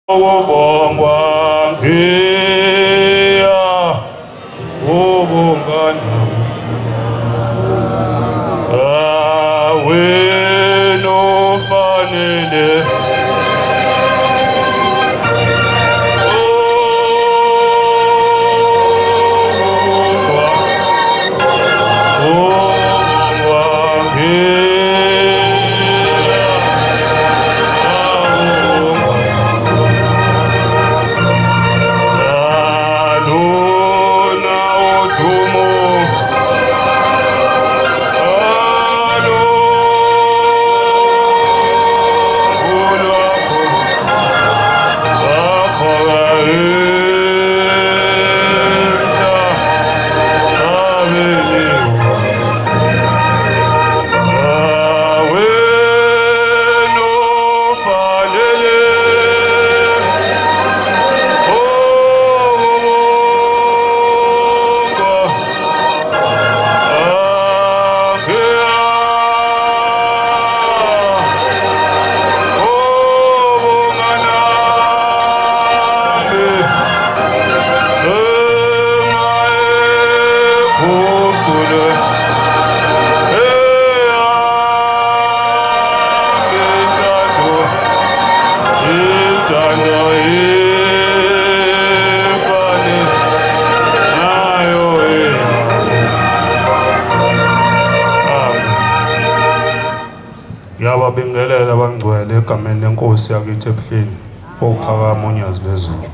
Ukubongwa ngiya ubungana awena ufanele ubongwa ubongwa ngiya Alona udumo alolwakho wakho abeliwe Ngiyababingelela abangcwele egameni lenkosi yakithi ebuhleni okuphakama unyazi lwezulu.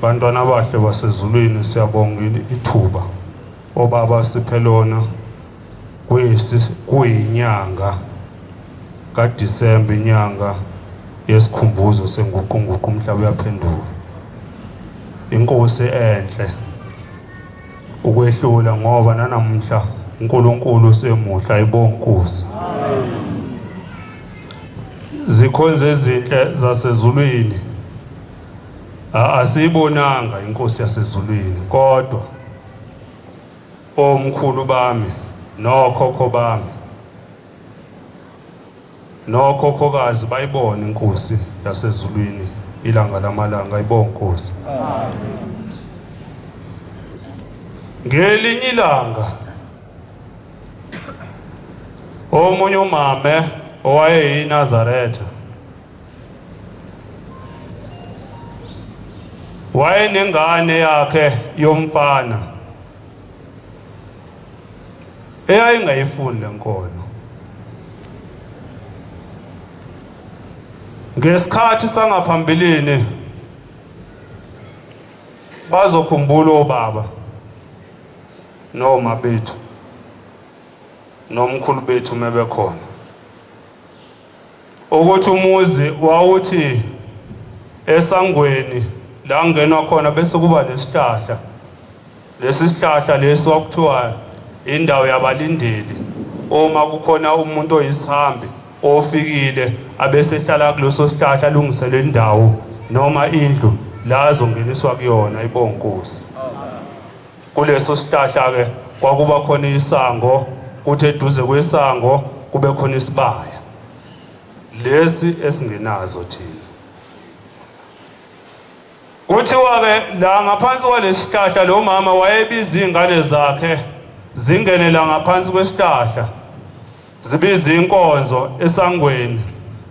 Bantwana abahle basezulwini siyabonga ithuba obaba siphe lona kuyinyanga kaDisemba inyanga yesikhumbuzo senguqunguqu umhlaba uyaphenduka. Inkosi enhle ukwehlula ngoba nanamuhla uNkulunkulu usemuhle ayibonga Nkosi. Zikhonze ezinhle zasezulwini asiyibonanga inkosi yasezulwini kodwa omkhulu bami nokhokho bami nokhokhokazi bayibona inkosi yasezulwini ilanga lamalanga ayibonga Nkosi. Ngelinye ilanga omunye umame owayeyiNazaretha wayenengane yakhe yomfana eyayingayifuni lenkolo. Ngesikhathi sangaphambilini bazokhumbula obaba noma bethu nomkhulu bethu mebekhona ukuthi umuzi wawuthi esangweni la ngenwa khona bese kuba nesihlahla. Lesi sihlahla lesi kwakuthiwa indawo yabalindeli uma kukhona umuntu oyisihambi ofikile abesehlala kuleso sihlahla alungiselwe indawo noma indlu la azongeniswa kuyona ibonkosi. Kuleso sihlahla-ke kwakuba khona isango, kuthi eduze kwesango kube khona isibaya lesi esingenazo thina. Kuthiwa-ke la ngaphansi kwalesihlahla lo mama wayebiza iy'ngane zakhe zingene la ngaphansi kwesihlahla zibiza inkonzo esangweni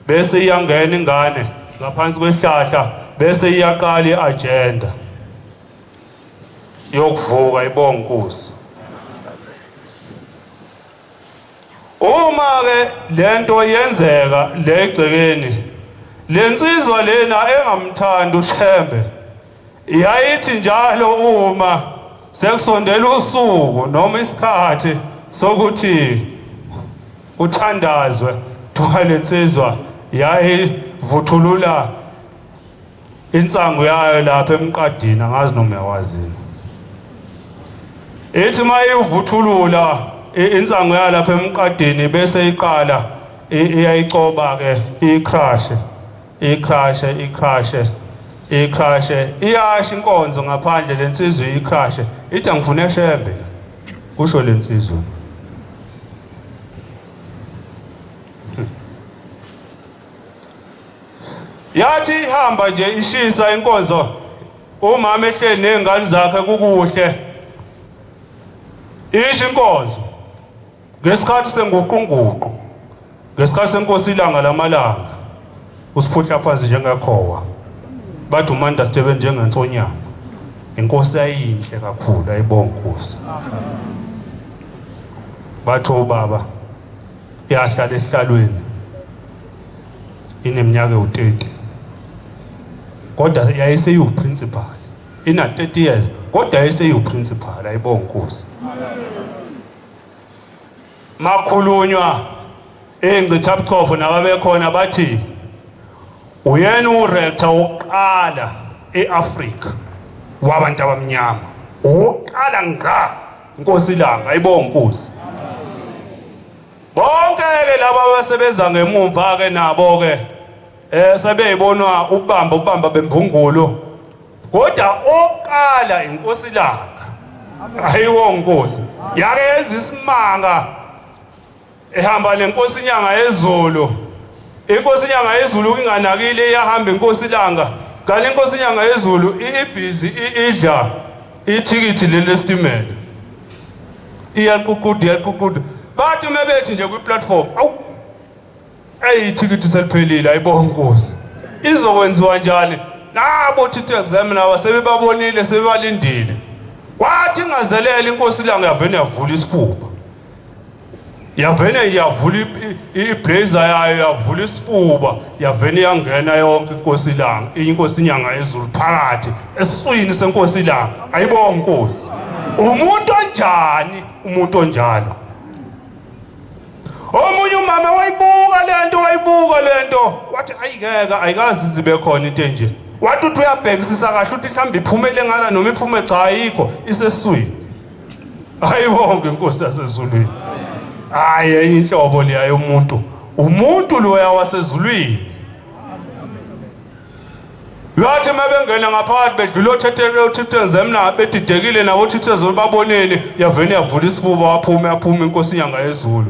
bese iyangena ingane ngaphansi kwesihlahla bese iyaqala i-agenda yokuvuka ibonga inkosi. Uma ke lento yenzeka le egcekeni lensizwa lena engamthandi uShembe yayithi njalo uma sekusondela usuku noma isikhathi sokuthi kuthandazwe kuthiwa lensizwa yayivuthulula insangu yayo lapha emqadini angazi noma uyawazini ithi uma ivuthulula insangu yayo lapha emqadini bese iqala iyayicoba ke icrashe icrashe icrashe icrashe iyasha inkonzo ngaphandle lensizwa icrashe ithi angifune shembe kusho lensizwa. Yathi ihamba nje ishisa inkonzo umama ehleli nezingane zakhe kukuhle. Isho inkonzo ngesikhathi senguqunguqu ngesikhathi senkosi ilanga lamalanga usiphuhla phansi njengekhowa bathi umanda sithebe njengensonyama inkosi yayinhle kakhulu ayibonga inkosi bathi ubaba yahlala esihlalweni ineminyaka ewu-30 kodwa yayiseyiwuprincipal ina 30 years kodwa yayiseyiwuprincipal ayibonga inkosi makhulunywa ingcithabuchopho nababekhona bathi uyena urector wokuqala eAfrika wabantu abamnyama wokuqala ngqa inkosi ilanga ayibonga inkosi bonke ke laba abasebenza ngemumva ke nabo ke eh sebeyibonwa ukubamba ukubamba bembungulu kodwa oqala inkosi ilanga ayiwo nkosi yake yenza isimanga ehamba nenkosi inyanga yezulu inkosi inyanga yezulu inganakile iyahamba inkosi ilanga kanti inkosi inyanga yezulu ibhizi idla ithikithi leli lesitimela iyaququda iyaququda bathi uma bethi nje kwi-platform awu Eyi ithikithi seliphelile ayibonga inkosi. Izokwenziwa njani? Nabo thithi exam laba sebebabonile sebebalindile. Kwathi ingazelele inkosi ilanga yavene yavula isifuba. Yavene yavula iblazer yayo yavula isifuba yavene yangena yonke inkosi ilanga inkosi inyanga yezulu phakathi esiswini senkosi ilanga ayibonga inkosi. Umuntu onjani umuntu onjalo? Omunye umama wayibuka lento wayibuka lento wathi ayikeke ayikazi zibe khona into enje. Wathi uthi uyabhekisisa kahle uthi mhlawumbe iphumele ngala noma iphume cha ayikho isesiswini. Ayibonge inkosi yasezulwini. Hayi enye inhlobo leya yomuntu. Umuntu loya wasezulwini. Bathi uma bengena ngaphakathi bedlula othethele othithezemna bedidekile nabo othithezulu babonile yavele yavula isifuba waphuma yaphuma inkosi inyanga yezulu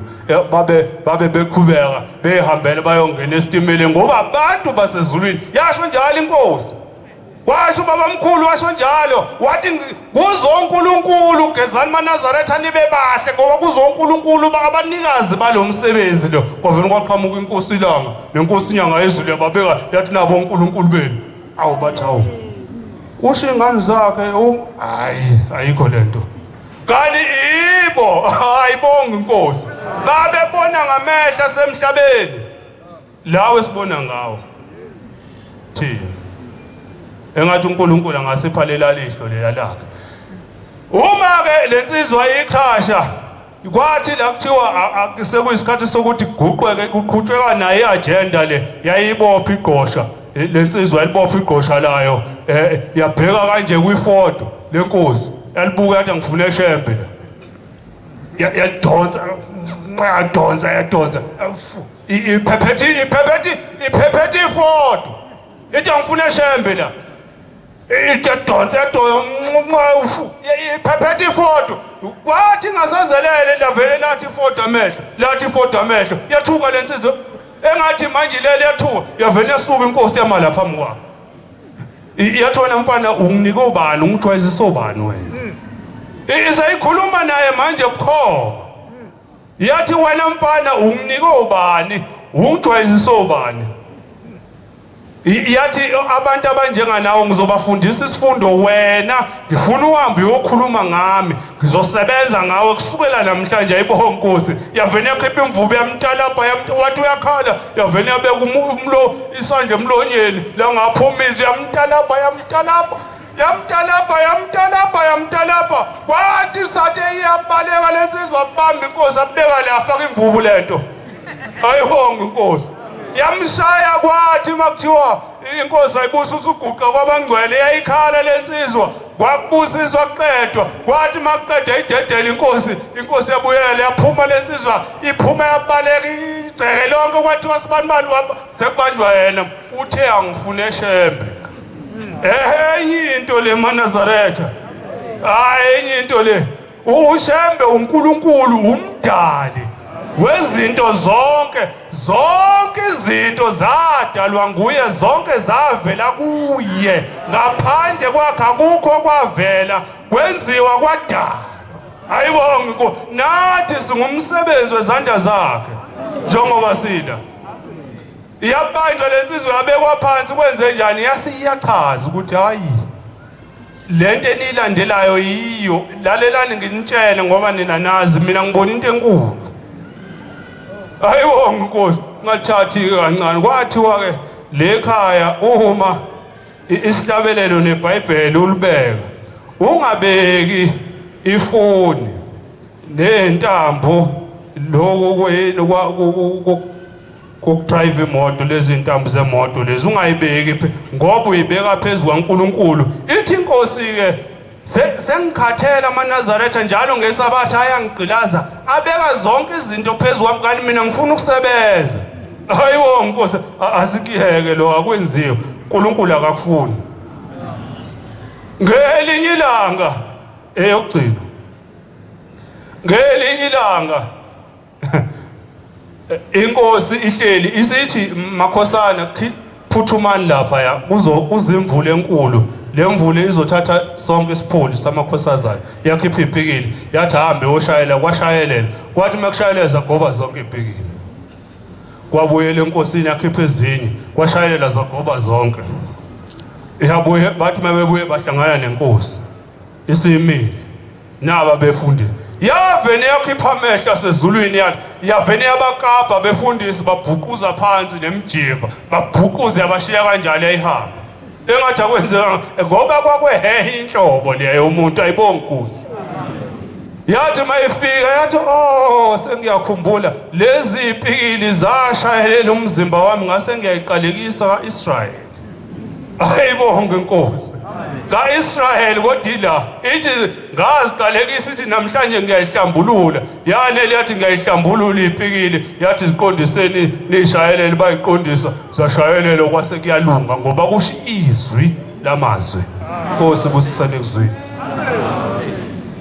babe babe beqhubeka behambela bayongena esitimeleni ngoba abantu basezulwini yasho njalo inkosi washo babamkhulu washo njalo wathi kuzonkulunkulu gezani manazaretha nibe bahle ngoba kuzonkulunkulu abanikazi balomsebenzi lo kwavele kwaqhamuka inkosi ilanga nenkosi inyanga yezulu yababeka yathi nabo onkulunkulu benu awu bathi awu usho ingane zakhe hayi ayikho lento kanti ibo ayibonga inkosi babebona ngamehla semhlabeni lawo esibona ngawo thina engathi uNkulunkulu angasipha lela lihlo lela lakhe uma ke lensizwa ikhasha kwathi la kuthiwa sekuyisikhathi sokuthi kuguqweke kuqhutsheka naye i-agenda le yayibopha igqosha lensizwa yalibopha igqosha layo eh, yabheka kanje kwifodo lenkosi yalibuka yathi angifune eshembe la yalidonsa yadonsa yadonsa iphephethi iphephethi iphephethi ifodo ithi angifune eshembe la idonsa yadonsa iphephetha ifodo kwathi ingasazelele lavele lathi ifodo amehlo lathi ifodo amehlo yathuka le nsizwa engathi manje ilele yathuka yavele yasuka inkosi yama lapha phambi kwakhe yathi wena mfana unginike ubani ungijwayezisa obani wena iseyikhuluma naye manje bukhoma yathi wena mfana unginike ubani ungijwayezisa obani Yathi abantu abanjenganawe ngizobafundisa isifundo wena ngifuna uhambe uyokhuluma ngami ngizosebenza ngawe kusukela namhlanje ayibonga Nkosi yavene yakhipha imvubu yamtalabha wathi uyakhala yavene yabeka umlo isandla emlonyeni la ngaphuma izwi yamtalabha yamtalabha yamtalabha yamtalabha yamtalabha kwathi sathe iyabaleka lensizwa bamba inkosi abeka la afaka imvubu lento ayibonga inkosi yamshaya kwathi makuthiwa inkosi ayibusa usuguqa kwabangcwele yayikhala lensizwa kwakubusiswa kuqedwa kwathi makuqeda idedela inkosi inkosi yabuyela yaphuma lensizwa iphuma yabaleka igceke lonke kwathiwa sibanibani sekubanjwa yena uthe angifune eshembe enye into le manazaretha hayi enye into le ushembe uNkulunkulu umdali Wezinto zonke, zonke izinto zadalwa nguye, zonke zavela kuye, ngaphandle kwakhe akukho kwavela, kwenziwa kwadalwa. Ayibonge ko nathi singumsebenzi wezandla zakhe njengoba sila. Iyabanjwa lensizwa yabekwa phansi, kwenze njani? Yasiyachaza ukuthi hayi, lento enilandelayo yiyo. Lalelani nginitshele ngoba nina nazi, mina ngibona into enkulu. Ayibonge Nkosi, ngathathi kancane. Kwathiwa ke lekhaya uma isihlabelelo neBhayibheli ulibeka, ungabeki ifoni nentambo lokho kwenu kokudrive imoto, lezi ntambo zemoto lezi ungayibeki, ngoba uyibeka phezu kwaNkulunkulu. Ithi inkosi ke, sengikhathela amaNazaretha njalo ngesabatha ayangigqilaza, abeka zonke izinto phezu kwami, kanti mina ngifuna ukusebenza. Hayibo Nkosi, asikiyeke lo, akwenziwe, uNkulunkulu akakufuni. Ngelinye ilanga eyokugcina, ngelinye ilanga inkosi ihleli isithi, makhosana, phuthumani lapha ya kuzo uzimvula enkulu, le mvula izothatha sonke isipholi samakhosazana. Yakhipha ipikili, yathi hambe oshayela, kwashayelela, kwathi makushayelela goba zonke ipikili. Kwabuyela enkosini, yakhipha ezinye, kwashayelela zagoba zonke. Iyabuye, bathi mabebuye bahlangana nenkosi isimile naba befundisi. Yavene yakhipha amehlo asezulwini, yathi yavene yabakapa befundisi, babhuquza phansi nemjiva, babhuquze, yabashiya kanjalo, yayihamba engathi akwenzeka, ngoba kwakwehehe inhlobo leyo umuntu. Ayibongi Nkosi. Yathi mayifika yathi, oh, sengiyakhumbula lezi ipikili zashayelela umzimba wami, ngase ngiyayiqalekisa kaIsrayeli. Ayibonge inkosi kaIsrayeli, kodwa ila ithi ngaziqalekisa, ithi namhlanje ngiyayihlambulula. Yanele yathi ngiyayihlambulula ipikili, yathi ziqondiseni nishayelele, bayiqondisa zashayelela, kwase kuyalunga ngoba kusho izwi lamazwi. Nkosi busisane kuzwini.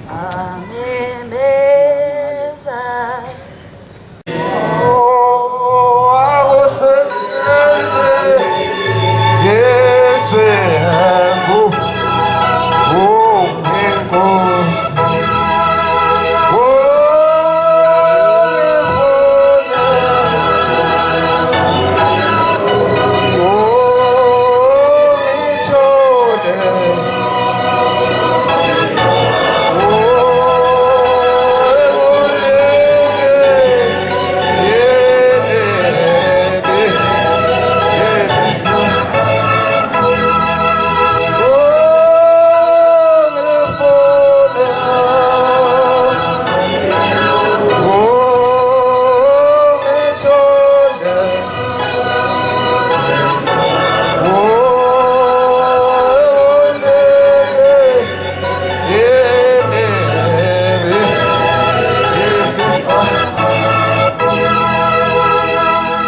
Amemeza.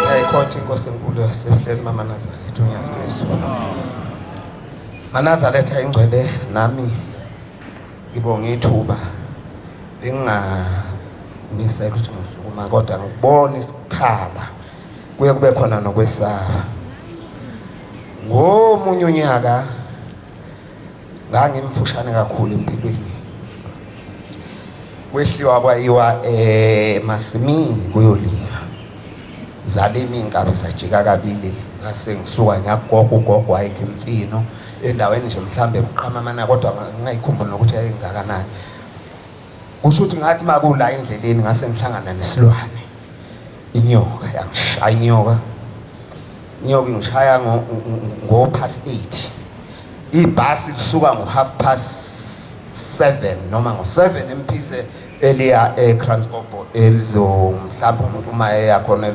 Yayikhotha inkosi enkulu yasemhleni, Mama Nazaretha uNyazi lweZulu. MaNazaretha ingcwele, nami ngibonga ithuba. Benginganisela ukuthi ngisukuma, kodwa ngibona isikhala kuye kube khona nokwesaba. Ngomunye unyaka ngangimfushane kakhulu empilweni, kwehliwa kwayiwa emasimini kuyolima, zalima iy'nkabi zajika kabili. Ngase ngisuka ngiyakugogo, ugogo wayekhe imfino endaweni nje mhlambe buqamamana, kodwa ngingayikhumbuli nokuthi yayingakanani. Kusho ukuthi ngathi makula endleleni ngase ngihlangana nesilwane, inyoka, yangishaya inyoka. Inyoka ingishaya ngo past 8, ibhasi lisuka ngo 7:30 noma ngo 7 emphise eliya eKranskop, elizo mhlawumbe umuntu uma eya khona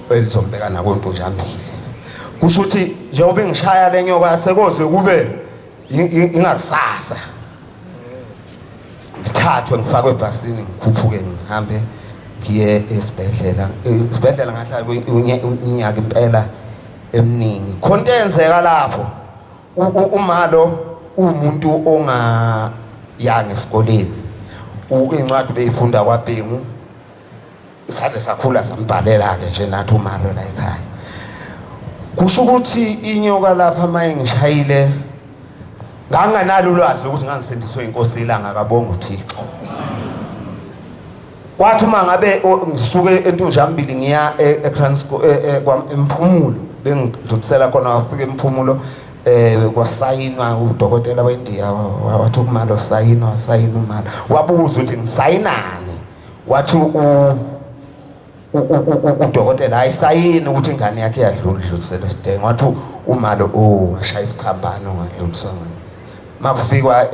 elizombeka nakonto njambili. Kusho ukuthi njengoba ingishaya le nyoka sekoze kube ingakusasa ngithathwe ngifakwe ebhasini, ngikhuphuke ngihambe ngiye esibhedlela. Esibhedlela ngahlala unyaka impela eminingi. Khona into eyenzeka lapho, umalo umuntu ongayanga esikoleni, incwadi beyifunda kwaBhengu. Saze sakhula sambhalela-ke nje nathi umalo la ekhaya. Kusho ukuthi inyoka lapha uma ingishayile ngangingenalo ulwazi lokuthi ngangisindiswe inkosi ilanga kabonga uThixo. Kwathi uma ngabe ngisuke entunjambili ngiya eKransko emphumulo bengidlulisela khona wafika emphumulo kwasayinwa udokotela weNdiya wathi kumalo sayinwa wasayina umalo wabuza ukuthi ngisayinani wathi udokotela ayisayini ukuthi ingane yakhe yadlula idluliselwe esidenge wathi umalo o washaya isiphambano ngadluliswa makufikwa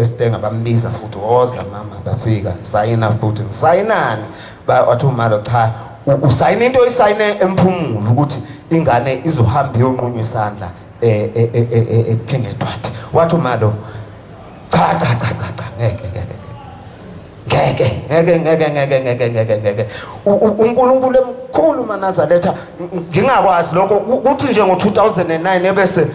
eStenga bambiza futhi woza mama bafika sayina futhi ngisayinani wathi umalo cha usayina into oyisayine emphumulo ukuthi ingane izohamba iyonqunywa isandla eKing Edward wathi umalo cha cha cha cha cha ngeke ngeke ngeke ngeke ngeke ngeke ngeke ngeke ngeke uNkulunkulu emkhulu manazaletha ngingakwazi lokho kuthi nje ngo-2009 ebese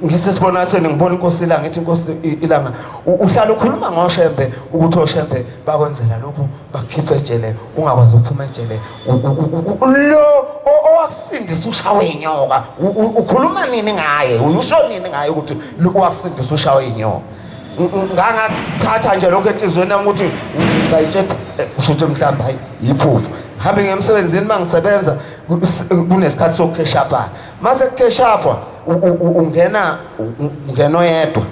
ngisesibonakalisweni ngibona inkosi ilanga ithi inkosi ilanga uhlala ukhuluma ngoshembe ukuthi oshembe bakwenzela lokhu bakukhipha ejele ungakwazi ukuphuma ejele lo owakusindisa ushawe inyoka ukhuluma nini ngaye uyusho nini ngaye ukuthi owakusindisa ushawe inyoka Ngangathatha nje lokho enhliziyweni yami ukuthi ngayitshetha eh, kusho ukuthi mhlawumbe hayi yiphupho. Hambe ngemsebenzini mangisebenza kunesikhathi sokukheshapha. Mase kukheshapha ungena ungena oyedwa.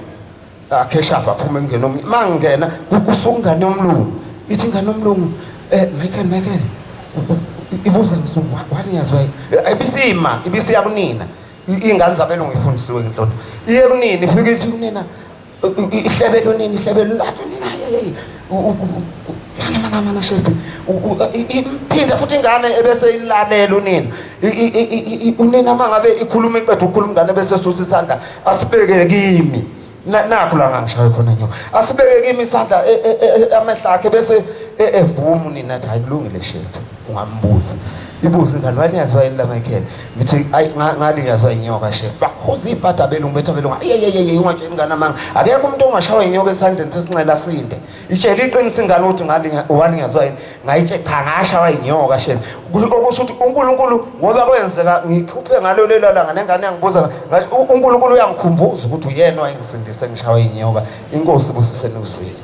Akheshapha aphume ngene omunye. Mangingena kusuka ingane yomlungu. Ithi ingane yomlungu eh Michael Michael ibuza ngisuku walinyazwa ibisima ibisiya kunina. Iy'ngane zabelungu ifundisiwe ngenhlonipho iye kunini ifike ithi kunina ihlebele unini ihlebele athi unina hey mana mana mana shethi imphinda futhi ingane ebese ilalela unina unina mangabe ikhuluma iqeda ukukhuluma ingane ebese susa isandla asibeke kimi nakho la ngangishaye khona nyoka asibeke kimi isandla e, e, e, amehlo akhe bese evuma unina athi hayi kulungile shethu ungambuza ibuze ingane walinyazwa yini la Michael ngithi ayi ngalinyazwa inyoka shefu bakhuza ibhada abelungu bethu abelungu ayeyeyeye ungatsheli ingane amanga akekho umuntu ongashawa inyoka esandleni sesinxela asinde itshela iqiniso ingane ukuthi walinyazwa yini ngayitshe cha ngashawa inyoka shefu okusho ukuthi uNkulunkulu ngoba kwenzeka ngiphuphe ngalo lelo langa nengane yangibuza ngathi uNkulunkulu uyangikhumbuza ukuthi uyena owayengisindise ngishawa inyoka inkosi busiseni uzwile.